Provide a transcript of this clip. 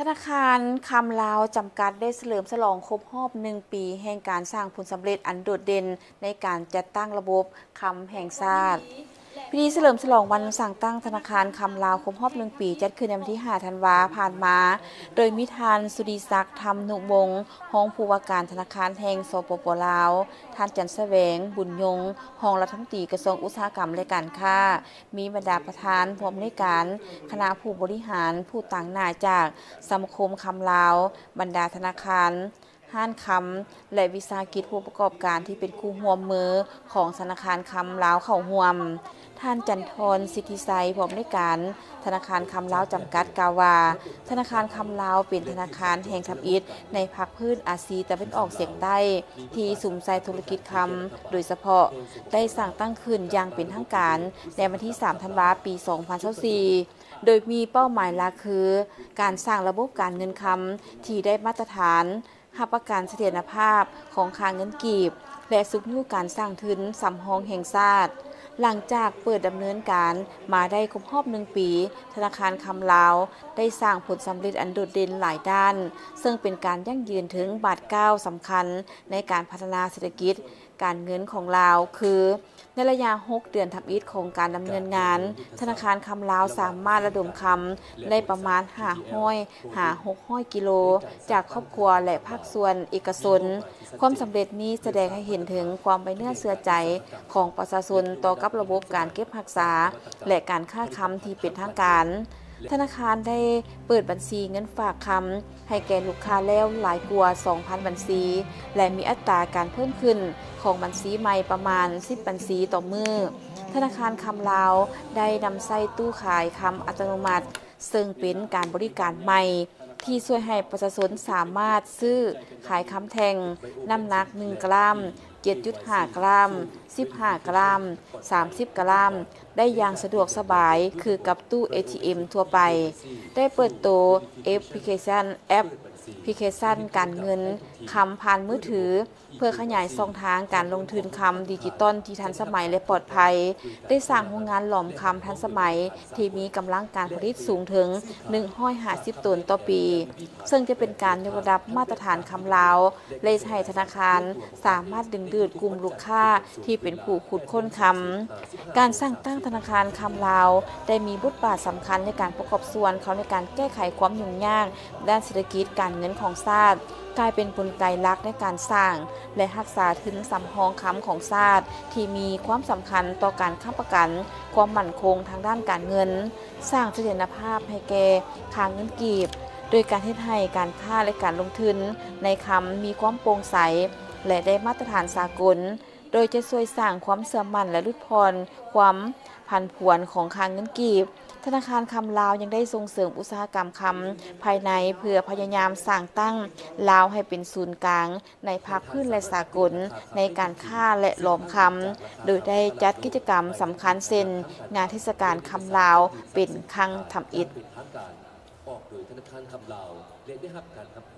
ທະນາຄານຄຳລາວຈຳກັດ ໄດ້ສະເຫຼີມສະຫຼອງຄົບຮອບໜຶ່ງປີ ແຫ່ງການສ້າງຜົນສຳເລັດອັນໂດດເດັ່ນ ໃນການຈັດຕັ້ງລະບົບຄຳແຫ່ງຊາດ. ພິທີສະເຫຼີມສະຫຼອງວັນສ້າງຕັ້ງທະນາຄານຄຳລາວຄົບຮອບໜຶ່ງປີ ຈັດຂຶ້ນໃນວັນທີຫ້າທັນວາຜ່ານມາ, ໂດຍມີທ່ານ ສຸລິສັກ ທຳນຸວົງ ຮອງຜູ້ວ່າການທະນາຄານແຫ່ງ ສປປ ລາວ, ທ່ານ ຈັນສະແຫວງ ບຸນຍົງ ຮອງລັດຖະມົນຕີກະຊວງອຸດສາຫະກຳ ແລະ ການຄ້າ, ມີບັນດາປະທານ, ຜູ້ອຳນວຍການ, ຄະນະຜູ້ບໍລິຫານ, ຜູ້ຕາງໜ້າຈາກສະມາຄົມຄຳລາວ, ບັນດາທະນາຄານ, ຮ້ານຄຳ ແລະ ວິສາຫະກິດຜູ້ປະກອບການທີ່ເປັນຄູ່ຮ່ວມມືຂອງທະນາຄານຄຳລາວເຂົ້າຮ່ວມ. ທ່ານ ຈັນທອນ ສິດທິໄຊ ຜູ້ອຳນວຍການທະນາຄານຄຳລາວຈຳກັດ ກ່າວວ່າ ທະນາຄານຄຳລາວເປັນທະນາຄານແຫ່ງທຳອິດໃນພາກພື້ນອາຊີຕາເວັນອອກສຽງໃຕ້ ທີ່ສຸມໃສ່ທຸລະກິດຄຳໂດຍສະເພາະ ໄດ້ສ້າງຕັ້ງຂຶ້ນຢ່າງເປັນທາງການໃນວັນທີສາມທັນວາ ປີສອງພັນຊາວສີ່ ໂດຍມີເປົ້າໝາຍຫຼັກຄື ການສ້າງລະບົບການເງິນຄຳທີ່ໄດ້ມາດຕະຖານ, ຮັບປະກັນສະຖຽນນະພາບຂອງຄ່າເງິນກີບ ແລະ ຊຸກຍູ້ການສ້າງທຶນສຳຮອງແຫ່ງຊາດ. ຫຼັງຈາກເປີດດຳເນີນການມາໄດ້ຄົບຮອບໜຶ່ງປີ, ທະນາຄານຄຳລາວໄດ້ສ້າງຜົນສຳເລັດອັນໂດດເດັ່ນຫຼາຍດ້ານ, ເຊິ່ງເປັນການຢັ້ງຢືນເຖິງບາດກ້າວສຳຄັນໃນການພັດທະນາເສດຖະກິດ ການເງິນຂອງລາວ ຄື ໃນໄລຍະຫົກເດືອນທຳອິດຂອງການດຳເນີນງານ, ທະນາຄານຄຳລາວສາມາດລະດົມຄຳໄດ້ປະມານຫ້າຮ້ອຍຫາຫົກຮ້ອຍກິໂລ ຈາກຄອບຄົວ ແລະ ພາກສ່ວນເອກະຊົນ. ຄວາມສຳເລັດນີ້ສະແດງໃຫ້ເຫັນເຖິງຄວາມໄວ້ເນື້ອເຊື່ອໃຈຂອງປະຊາຊົນຕໍ່ກັບລະບົບການເກັບຮັກສາ ແລະ ການຄ້າຄຳທີ່ເປັນທາງການ. ທະນາຄານໄດ້ເປີດບັນຊີເງິນຝາກຄຳ ໃຫ້ແກ່ລູກຄ້າແລ້ວຫຼາຍກວ່າສອງພັນບັນຊີ ແລະ ມີອັດຕາການເພີ່ມຂຶ້ນຂອງບັນຊີໃໝ່ປະມານສິບບັນຊີຕໍ່ມື້. ທະນາຄານຄຳລາວໄດ້ນຳໃຊ້ຕູ້ຂາຍຄຳອັດຕະໂນມັດ, ເຊິ່ງເປັນການບໍລິການໃໝ່ທີ່ຊ່ວຍໃຫ້ປະຊາຊົນສາມາດຊື້ຂາຍຄຳແທ່ງນ້ຳໜັກໜຶ່ງກຣາມ, ເຈັດຈຸດຫ້າກຣາມ, ສິບຫ້າກຣາມ, ສາມສິບກຣາມ ໄດ້ຢ່າງສະດວກສະບາຍຄືກັບຕູ້ເອທີເອັມທົ່ວໄປ. ໄດ້ເປີດໂຕແອັບພລິເຄຊັນ, ແອັບພລິເຄຊັນການເງິນຄຳຜ່ານມືຖື ເພື່ອຂະຫຍາຍຊ່ອງທາງການລົງທຶນຄຳດິຈິຕອນທີ່ທັນສະໄໝ ແລະ ປອດໄພ. ໄດ້ສ້າງໂຮງງານຫຼອມຄຳທັນສະໄໝທີ່ມີກຳລັງການຜະລິດສູງເຖິງໜຶ່ງຮ້ອຍຫ້າສິບໂຕນຕໍ່ປີ, ເຊິ່ງຈະເປັນການຍົກລະດັບມາດຕະຖານຄຳລາວ ແລະ ເຮັດໃຫ້ທະນາຄານສາມາດດຶງດູດກຸ່ມລູກຄ້າທີ່ເປັນຜູ້ຂຸດຄົ້ນຄຳ. ການສ້າງຕັ້ງທະນາຄານຄຳລາວໄດ້ມີບົດບາດສຳຄັນໃນການປະກອບສ່ວນເຂົ້າໃນການແກ້ໄຂຄວາມຫຍຸ້ງຍາກດ້ານເສດຖະກິດການເງິນຂອງຊາດ, ກາຍເປັນກົນໄກຫຼັກໃນການສ້າງ ແລະ ຮັກສາທຶນສຳຮອງຄຳຂອງຊາດ ທີ່ມີຄວາມສຳຄັນຕໍ່ການຄ້ຳປະກັນຄວາມໝັ້ນຄົງທາງດ້ານການເງິນ, ສ້າງສະຖຽນນະພາບໃຫ້ແກ່ຄ່າເງິນກີບ ໂດຍການເຮັດໃຫ້ການຄ້າ ແລະ ການລົງທຶນໃນຄຳມີຄວາມໂປ່ງໃສ ແລະ ໄດ້ມາດຕະຖານສາກົນ, ໂດຍຈະຊ່ວຍສ້າງຄວາມເຊື່ອໝັ້ນ ແລະ ຫຼຸດຜ່ອນຄວາມຜັນຜວນຂອງຄ່າເງິນກີບ. ທະນາຄານຄຳລາວຍັງໄດ້ສົ່ງເສີມອຸດສາຫະກຳຄຳພາຍໃນ ເພື່ອພະຍາຍາມສ້າງຕັ້ງລາວໃຫ້ເປັນສູນກາງໃນພາກພື້ນ ແລະ ສາກົນໃນການຄ້າ ແລະ ຫຼອມຄຳ, ໂດຍໄດ້ຈັດກິດຈະກຳສຳຄັນເຊັ່ນ ງານເທດສະການຄຳລາວເປັນຄັ້ງທຳອິດ. ອອກໂດຍທະນາຄານຄຳລາວ ແລະ ໄດ້ຮັບການຮັບ